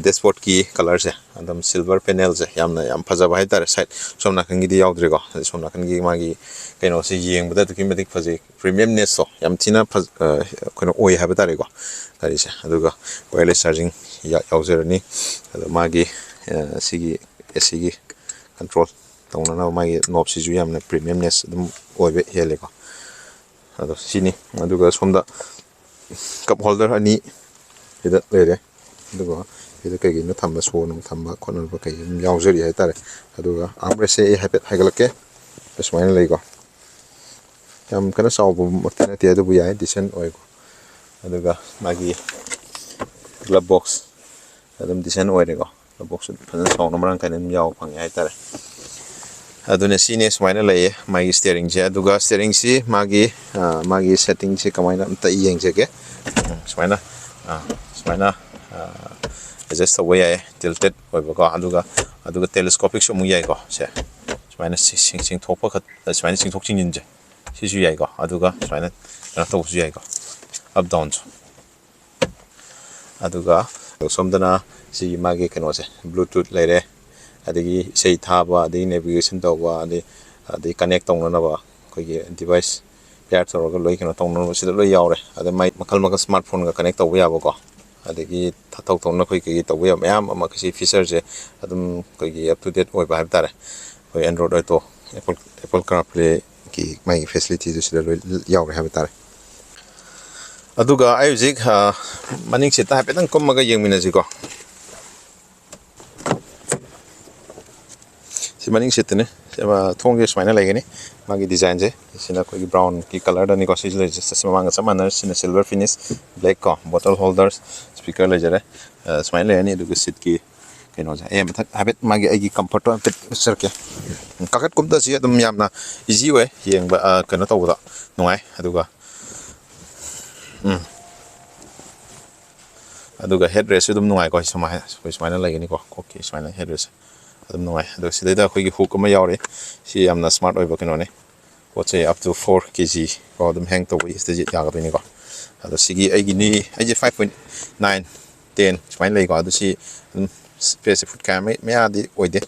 ꯗꯦꯁꯕꯣꯔꯗꯀꯤ ꯀꯂꯔꯁꯦ ꯑꯗꯨꯝ ꯁꯤꯜꯚꯔ ꯄꯦꯅꯦꯜꯁꯦ ꯌꯥꯝꯅ ꯌꯥꯝ ꯐꯖꯕ ꯍꯥꯏꯇꯥꯔꯦ꯫ ꯁꯥꯏꯠ ꯁꯣꯝ ꯅꯥꯀꯟꯒꯤꯗꯤ ꯌꯥꯎꯗ꯭ꯔꯦꯀꯣ꯫ ꯑꯗꯩ ꯁꯣꯝ ꯅꯥꯀꯟꯒꯤ ꯃꯥꯒꯤ ꯀꯩꯅꯣꯁꯦ ꯌꯦꯡꯕꯗ ꯑꯗꯨꯛꯀꯤ ꯃꯇꯤꯛ ꯐꯖꯩ, ꯄ꯭ꯔꯤꯃꯤꯌꯝꯅꯦꯁꯇꯣ ꯌꯥꯝ ꯊꯤꯅ ꯐꯖ-, ꯑ, ꯀꯩꯅꯣ ꯑꯣꯏ ꯍꯥꯏꯕ ꯇꯥꯔꯦꯀꯣ ꯒꯥꯔꯤꯁꯦ꯫ ꯑꯗꯨꯒ ꯋꯥꯌꯔꯂꯦꯁ ꯆꯥꯔꯖꯤꯡ ꯌꯥꯎꯖꯔꯅꯤ꯫ ꯑꯗꯣ ꯃꯥꯒꯤ, ꯑ, ꯁꯤꯒꯤ ꯑꯦ ꯁꯤꯒꯤ ꯀꯟꯇ꯭ꯔꯣꯜ ꯇꯧꯅꯅꯕ ꯃꯥꯒꯤ ꯅꯣꯞꯁꯤꯁꯨ ꯌꯥꯝꯅ ꯄ꯭ꯔꯤꯃꯤꯌꯝꯅꯦꯁ ꯑꯗꯨꯝ ꯑꯣꯏꯕ ꯍꯦꯜꯂꯦꯀꯣ꯫ ꯑꯗꯣ ꯁꯤꯅꯤ꯫ ꯑꯗꯨꯒ ꯁꯣꯝꯗ ꯀꯞ ꯍꯣꯜꯗꯔ ꯑꯅꯤ ꯁꯤꯗ ꯂꯩꯔꯦ꯫ ꯑꯗꯨꯒ ꯁꯤꯗ ꯀꯩꯀꯩꯅꯣ ꯊꯝꯕ, ꯁꯣ ꯅꯨꯡ ꯊꯝꯕ ꯈꯣꯠꯅꯕ ꯀꯩ ꯑꯗꯨꯝ ꯌꯥꯎꯖꯔꯤ ꯍꯥꯏꯇꯥꯔꯦ꯫ ꯑꯗꯨꯒ ꯑꯥꯔꯝ ꯔꯦꯁꯁꯦ ꯑꯩ ꯍꯥꯏꯐꯦꯠ ꯍꯥꯏꯒꯠꯂꯛꯀꯦ꯫ ꯁꯨꯃꯥꯏꯅ ꯂꯩꯀꯣ꯫ ꯌꯥꯝ ꯀꯟꯅ ꯆꯥꯎꯕꯃꯛꯇꯤ ꯅꯠꯇꯦ, ꯑꯗꯨꯕꯨ ꯌꯥꯏ, ꯗꯤꯁꯦꯟ ꯑꯣꯏꯀꯣ꯫ ꯑꯗꯨꯒ ꯃꯥꯒꯤ ꯒ꯭ꯂꯞ ꯕꯣꯛꯁ ꯑꯗꯨꯝ ꯗꯤꯁꯦꯟ ꯑꯣꯏꯔꯦꯀꯣ꯫ ꯒ꯭ꯂꯞ ꯕꯣꯛꯁꯁꯨ ꯐꯖꯅ ꯆꯥꯎꯅ ꯃꯔꯥꯡ ꯀꯥꯏꯅ ꯑꯗꯨꯝ ꯌꯥꯎꯕ ꯐꯪꯉꯦ ꯍꯥꯏꯇꯥꯔꯦ꯫ ꯑꯗꯨꯅ ꯁꯤꯅꯦ, ꯁꯨꯃꯥꯏꯅ ꯂꯩꯌꯦ ꯃꯥꯒꯤ ꯁ꯭ꯇꯤꯌꯔꯤꯡꯁꯦ꯫ ꯑꯗꯨꯒ ꯁ꯭ꯇꯤꯌꯔꯤꯡꯁꯤ ꯃꯥꯒꯤ, ꯑ, ꯃꯥꯒꯤ ꯁꯦꯠꯇꯤꯡꯁꯦ ꯀꯃꯥꯏꯅ ꯑꯝꯇ ꯌꯦꯡꯖꯒꯦ꯫ ꯎꯝ, ꯁꯨꯃꯥꯏꯅ, ꯑ, ꯁꯨꯃꯥꯏꯅ, ꯑ, ꯑꯦꯗꯖꯁ ꯇꯧꯕ ꯌꯥꯏ, ꯇꯤꯜꯇꯦꯠ ꯑꯣꯏꯕꯀꯣ꯫ ꯑꯗꯨꯒ, ꯑꯗꯨꯒ ꯇꯦꯂꯦꯁꯀꯣꯄꯤꯛꯁꯨ ꯑꯃꯨꯛ ꯌꯥꯏꯀꯣ꯫ ꯁꯦ, ꯁꯨꯃꯥꯏꯅ ꯁꯤ-, ꯁꯤ-, ꯆꯤꯡꯊꯣꯛꯄ ꯈꯛ-, ꯁꯨꯃꯥꯏꯅ ꯆꯤꯡꯊꯣꯛ ꯆꯤꯡꯁꯤꯟꯁꯦ, ꯁꯤꯁꯨ ꯌꯥꯏꯀꯣ꯫ ꯑꯗꯨꯒ ꯁꯨꯃꯥꯏꯅ ꯀꯩꯅꯣ ꯇꯧꯕꯁꯨ ꯌꯥꯏꯀꯣ, ꯑꯞ ꯗꯥꯎꯟꯁꯨ꯫ ꯑꯗꯨꯒ ꯁꯣꯝꯗꯅ ꯁꯤꯒꯤ ꯃꯥꯒꯤ ꯀꯩꯅꯣꯁꯦ, ꯕ꯭ꯂꯨꯇꯨꯠ ꯂꯩꯔꯦ, ꯑꯗꯒꯤ ꯏꯁꯩ ꯊꯥꯕ, ꯑꯗꯒꯤ ꯅꯦꯚꯤꯒꯦꯁꯟ ꯇꯧꯕ, ꯑꯗꯩ, ꯑꯗꯩ ꯀꯅꯦꯛ ꯇꯧꯅꯅꯕ ꯑꯩꯈꯣꯏꯒꯤ ꯗꯤꯚꯥꯏꯁ ꯄꯤꯌꯥꯔ ꯇꯧꯔꯒ ꯂꯣꯏ ꯀꯩꯅꯣ ꯇꯧꯅꯅꯕ ꯁꯤꯗ ꯂꯣꯏ ꯌꯥꯎꯔꯦ꯫ ꯑꯗꯩ ꯃꯥꯏ ꯃꯈꯜ ꯃꯈꯜ ꯁ꯭ꯃꯥꯔꯠ ꯐꯣꯟꯒ ꯀꯅꯦꯛ ꯇꯧꯕ ꯌꯥꯕꯀꯣ, ꯑꯗꯒꯤ ꯊꯧ ꯊꯧꯅ ꯑꯩꯈꯣꯏ ꯀꯩꯀꯩ ꯇꯧꯕ ꯌꯥꯕ ꯃꯌꯥꯝ ꯑꯃ, ꯁꯤ ꯐꯤꯆꯔꯁꯦ ꯑꯗꯨꯝ ꯑꯩꯈꯣꯏꯒꯤ ꯑꯞ ꯇꯨ ꯗꯦꯠ ꯑꯣꯏꯕ ꯍꯥꯏꯕ ꯇꯥꯔꯦ꯫ ꯑꯩꯈꯣꯏ Android Auto, Apple, Apple CarPlayꯒꯤ ꯃꯥꯒꯤ ꯐꯦꯁꯤꯂꯤꯇꯤꯗꯨ ꯁꯤꯗ ꯂꯣꯏ ꯌꯥꯎꯔꯦ ꯍꯥꯏꯕ ꯇꯥꯔꯦ꯫ ꯑꯗꯨꯒ ꯑꯩ ꯍꯧꯖꯤꯛ, ꯑ, ꯃꯅꯤꯡ ꯁꯤꯠꯇ ꯍꯥꯏꯐꯦꯠꯇꯪ ꯀꯨꯝꯃꯒ ꯌꯦꯡꯃꯤꯟꯅꯁꯤꯀꯣ꯫ ꯁꯤ ꯃꯅꯤꯡ ꯁꯤꯠꯇꯨꯅꯤ꯫ ꯁꯤ, ꯑ, ꯊꯣꯡꯁꯦ ꯁꯨꯃꯥꯏꯅ ꯂꯩꯒꯅꯤ꯫ ꯃꯥꯒꯤ ꯗꯤꯖꯥꯏꯟꯁꯦ, ꯁꯤꯅ ꯑꯩꯈꯣꯏꯒꯤ ꯕ꯭ꯔꯥꯎꯟꯒꯤ ꯀꯂꯔꯗꯅꯤꯀꯣ꯫ ꯁꯤꯁꯨ ꯂꯩꯖꯩ, ꯁꯤ ꯃꯃꯥꯡꯒ ꯆꯞ ꯃꯥꯟꯅꯔꯦ꯫ ꯁꯤꯅ ꯁꯤꯜꯚꯔ ꯐꯤꯅꯤꯁ, ꯕ꯭ꯂꯦꯛ ꯀꯣ, ꯕꯣꯇꯜ ꯍꯣꯜꯗꯔꯁ, ꯁ꯭ꯄꯤꯀꯔ ꯂꯩꯖꯔꯦ꯫ ꯑ, ꯁꯨꯃꯥꯏꯅ ꯂꯩꯔꯅꯤ꯫ ꯑꯗꯨꯒ ꯁꯤꯠꯀꯤ ꯀꯩꯅꯣꯁꯦ, ꯑꯩ ꯃꯊꯛ ꯍꯥꯏꯐꯦꯠ ꯃꯥꯒꯤ ꯑꯩꯒꯤ ꯀꯝꯐꯔꯠꯇꯣ ꯍꯥꯏꯐꯦꯠ ꯎꯠꯆꯔꯛꯀꯦ꯫ ꯀꯥꯈꯠ ꯀꯨꯝꯊꯁꯤ ꯑꯗꯨꯝ ꯌꯥꯝꯅ ꯏꯖꯤ ꯑꯣꯏ ꯌꯦꯡꯕ, ꯑ, ꯀꯩꯅꯣ ꯇꯧꯕꯗ ꯅꯨꯡꯉꯥꯏ꯫ ꯑꯗꯨꯒ, ꯎꯝ, ꯑꯗꯨꯒ ꯍꯦꯠ ꯔꯦꯁꯁꯨ ꯑꯗꯨꯝ ꯅꯨꯡꯉꯥꯏꯀꯣ꯫ ꯁꯨꯃꯥꯏꯅ, ꯑꯩꯈꯣꯏ ꯁꯨꯃꯥꯏꯅ ꯂꯩꯒꯅꯤꯀꯣ, ꯈꯣꯛꯀꯤ ꯁꯨꯃꯥꯏꯅ ꯍꯦꯠ ꯔꯦꯁ ꯑꯗꯨꯝ ꯅꯨꯡꯉꯥꯏ꯫ ꯑꯗꯣ ꯁꯤꯗꯩꯗ ꯑꯩꯈꯣꯏꯒꯤ ꯍꯨꯛ ꯑꯃ ꯌꯥꯎꯔꯤ꯫ ꯁꯤ ꯌꯥꯝꯅ ꯁ꯭ꯃꯥꯔꯠ ꯑꯣꯏꯕ ꯀꯩꯅꯣꯅꯤ꯫ ꯄꯣꯠ ꯆꯩ up to four K G ꯐꯥꯎ ꯑꯗꯨꯝ ꯍꯦꯡ ꯇꯧꯕ ꯁꯤꯗꯩꯁꯤ ꯌꯥꯒꯗꯣꯏꯅꯤꯀꯣ꯫ ꯑꯗꯣ ꯁꯤꯒꯤ ꯑꯩꯒꯤꯅꯤ, ꯑꯩꯁꯦ five point nine, ten ꯁꯨꯃꯥꯏꯅ ꯂꯩꯀꯣ꯫ ꯑꯗꯨ ꯁꯤ ꯑꯗꯨꯝ ꯁ꯭ꯄꯦꯁꯁꯦ ꯐꯨꯠ ꯀꯌꯥ ꯃꯌꯥꯗꯤ ꯑꯣꯏꯗꯦ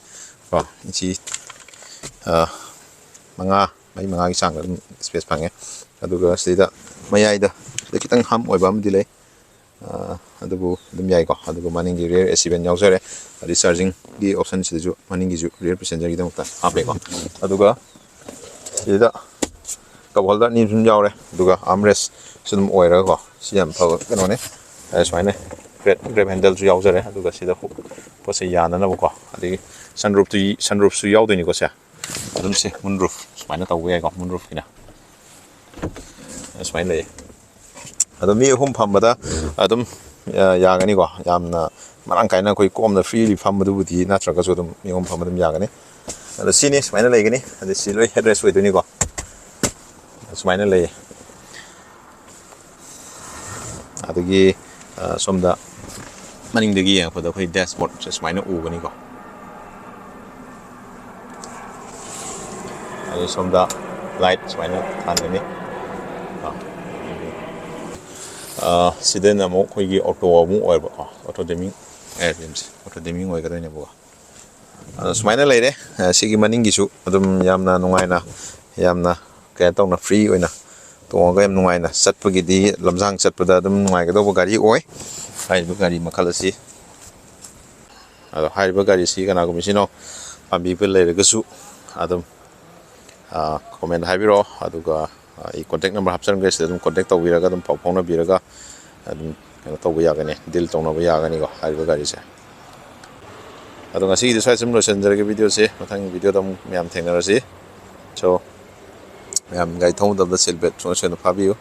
ꯀꯣ, ꯏꯟꯆꯤ, ꯑ, ꯃꯉꯥ, ꯃꯔꯤ ꯃꯉꯥꯒꯤ ꯆꯥꯡꯗ ꯑꯗꯨꯝ ꯁ꯭ꯄꯦꯁ ꯐꯪꯉꯦ꯫ ꯑꯗꯨꯒ ꯁꯤꯗꯩꯗ ꯃꯌꯥꯏꯗ ꯁꯤꯗ ꯈꯤꯇꯪ ꯍꯝ ꯑꯣꯏꯕ ꯑꯃꯗꯤ ꯂꯩ꯫ ꯑ, ꯑꯗꯨꯕꯨ ꯑꯗꯨꯝ ꯌꯥꯏꯀꯣ꯫ ꯑꯗꯨꯒ ꯃꯅꯤꯡꯒꯤ rear AC vent ꯌꯥꯎꯖꯔꯦ꯫ ꯑꯗꯩ ꯆꯥꯔꯖꯤꯡꯒꯤ ꯑꯣꯞꯁꯟꯁꯤꯗꯁꯨ ꯃꯅꯤꯡꯒꯤꯁꯨ rear passengerꯒꯤꯗꯃꯛꯇ ꯍꯥꯞꯄꯦꯀꯣ꯫ ꯑꯗꯨꯒ ꯁꯤꯗ ꯀꯞ ꯍꯣꯜꯗꯔ ꯑꯅꯤ ꯁꯨꯝ ꯌꯥꯎꯔꯦ꯫ ꯑꯗꯨꯒ ꯑꯥꯔꯝ ꯔꯦꯁꯁꯨ ꯑꯗꯨꯝ ꯑꯣꯏꯔꯒꯀꯣ꯫ ꯁꯤ ꯌꯥꯝ ꯐꯕ ꯀꯩꯅꯣꯅꯦ꯫ ꯑ, ꯁꯨꯃꯥꯏꯅ ꯒ꯭ꯔꯦꯞ, ꯒ꯭ꯔꯦꯞ ꯍꯦꯟꯗꯜꯁꯨ ꯌꯥꯎꯖꯔꯦ꯫ ꯑꯗꯨꯒ ꯁꯤꯗ ꯍꯨꯛ, ꯄꯣꯠ ꯆꯩ ꯌꯥꯅꯅꯕꯀꯣ꯫ ꯑꯗꯒꯤ ꯁꯟꯔꯨꯞꯇꯨ, ꯁꯟꯔꯨꯞꯁꯨ ꯌꯥꯎꯗꯣꯏꯅꯤꯀꯣ ꯁꯦ꯫ ꯑꯗꯨꯝ ꯁꯤ ꯃꯨꯟ ꯔꯨꯐ ꯁꯨꯃꯥꯏꯅ ꯇꯧꯕ ꯌꯥꯏꯀꯣ, ꯃꯨꯟ ꯔꯨꯐꯀꯤꯅ꯫ ꯁꯨꯃꯥꯏꯅ ꯂꯩꯌꯦ꯫ ꯑꯗꯣ ꯃꯤ ꯑꯍꯨꯝ ꯐꯝꯕꯗ ꯑꯗꯨꯝ, ꯑ, ꯌꯥꯒꯅꯤꯀꯣ꯫ ꯌꯥꯝꯅ ꯃꯔꯥꯡ ꯀꯥꯏꯅ ꯑꯩꯈꯣꯏ ꯀꯣꯝꯅ freely ꯐꯝꯕꯗꯨꯕꯨꯗꯤ ꯅꯠꯇ꯭ꯔꯒꯁꯨ ꯑꯗꯨꯝ ꯃꯤ ꯑꯍꯨꯝ ꯐꯝꯕ ꯑꯗꯨꯝ ꯌꯥꯒꯅꯤ꯫ ꯑꯗꯣ ꯁꯤꯅꯤ ꯁꯨꯃꯥꯏꯅ ꯂꯩꯒꯅꯤ꯫ ꯑꯗ ꯁꯤ ꯂꯣꯏ ꯍꯦꯠ ꯔꯦꯁ ꯑꯣꯏꯗꯣꯏꯅꯤꯀꯣ꯫ ꯁꯨꯃꯥꯏꯅ ꯂꯩꯌꯦ꯫ ꯑꯗꯒꯤ, ꯑ, ꯁꯣꯝꯗ ꯃꯅꯤꯡꯗꯒꯤ ꯌꯦꯡꯉꯛꯄꯗ ꯑꯩꯈꯣꯏ ꯗꯦꯁꯕꯣꯔꯗꯁꯦ ꯁꯨꯃꯥꯏꯅ ꯎꯒꯅꯤꯀꯣ꯫ ꯑꯗꯩ ꯁꯣꯝꯗ ꯂꯥꯏꯠ ꯁꯨꯃꯥꯏꯅ ꯊꯥꯟꯒꯅꯤ꯫ ꯑ, ꯑ, ꯁꯤꯗꯅ ꯑꯃꯨꯛ ꯑꯩꯈꯣꯏꯒꯤ ꯑꯣꯇꯣ ꯑꯃꯨꯛ ꯑꯣꯏꯕꯀꯣ, ꯑꯣꯇꯣ ꯗꯦꯃꯤꯡ, ꯑꯦ, ꯑꯣꯇꯣ ꯗꯦꯃꯤꯡ ꯑꯣꯏꯒꯗꯣꯏꯅꯦꯕꯀꯣ꯫ ꯑꯗꯣ ꯁꯨꯃꯥꯏꯅ ꯂꯩꯔꯦ꯫ ꯑ, ꯁꯤꯒꯤ ꯃꯅꯤꯡꯒꯤꯁꯨ ꯑꯗꯨꯝ ꯌꯥꯝꯅ ꯅꯨꯡꯉꯥꯏꯅ, ꯌꯥꯝꯅ ꯀꯩꯅꯣ ꯇꯧꯅ, ꯐ꯭ꯔꯤ ꯑꯣꯏꯅ ꯇꯣꯡꯉꯒ ꯌꯥꯝ ꯅꯨꯡꯉꯥꯏꯅ ꯆꯠꯄꯒꯤꯗꯤ, ꯂꯝꯁꯥꯡ ꯆꯠꯄꯗ ꯑꯗꯨꯝ ꯅꯨꯡꯉꯥꯏꯒꯗꯧꯕ ꯒꯥꯔꯤ ꯑꯣꯏ꯫ ꯍꯥꯏꯔꯤꯕ ꯒꯥꯔꯤ ꯃꯈꯜ ꯑꯁꯤ, ꯑꯗꯣ ꯍꯥꯏꯔꯤꯕ ꯒꯥꯔꯤꯁꯤ ꯀꯅꯥꯒꯨꯝꯕ ꯏꯆꯤꯟ ꯏꯅꯥꯎ ꯄꯥꯝꯕꯤꯕ ꯂꯩꯔꯒꯁꯨ ꯑꯗꯨꯝ, ꯑ, ꯀꯣꯃꯦꯟ ꯍꯥꯏꯕꯤꯔꯛꯑꯣ꯫ ꯑꯗꯨꯒ ꯑꯩ ꯀꯣꯟꯇꯦꯛ ꯅꯝꯕꯔ ꯍꯥꯞꯆꯔꯝꯒꯦ, ꯁꯤꯗ ꯑꯗꯨꯝ ꯀꯣꯟꯇꯦꯛ ꯇꯧꯕꯤꯔꯒ, ꯑꯗꯨꯝ ꯄꯥꯎ ꯐꯥꯎꯅꯕꯤꯔꯒ ꯑꯗꯨꯝ ꯀꯩꯅꯣ ꯇꯧꯕ ꯌꯥꯒꯅꯤ, ꯗꯤꯜ ꯇꯧꯅꯕ ꯌꯥꯒꯅꯤꯀꯣ ꯍꯥꯏꯔꯤꯕ ꯒꯥꯔꯤꯁꯦ꯫ ꯑꯗꯣ ꯉꯁꯤꯒꯤꯗꯤ ꯁ꯭ꯋꯥꯏ ꯁꯨꯝ ꯂꯣꯏꯁꯤꯟꯖꯔꯒꯦ ꯚꯤꯗꯤꯑꯣꯁꯦ꯫ ꯃꯊꯪꯒꯤ ꯚꯤꯗꯤꯑꯣꯗ ꯑꯃꯨꯛ ꯃꯌꯥꯝ ꯊꯦꯡꯅꯔꯁꯤ꯫ So, ꯃꯌꯥꯝ ꯒꯥꯔꯤ ꯊꯧꯕ ꯃꯇꯝꯗ ꯁꯤꯠ ꯕꯦꯜꯠ ꯁꯨꯡꯁꯣꯏ ꯁꯣꯏꯗꯅ ꯐꯥꯕꯤꯌꯨ꯫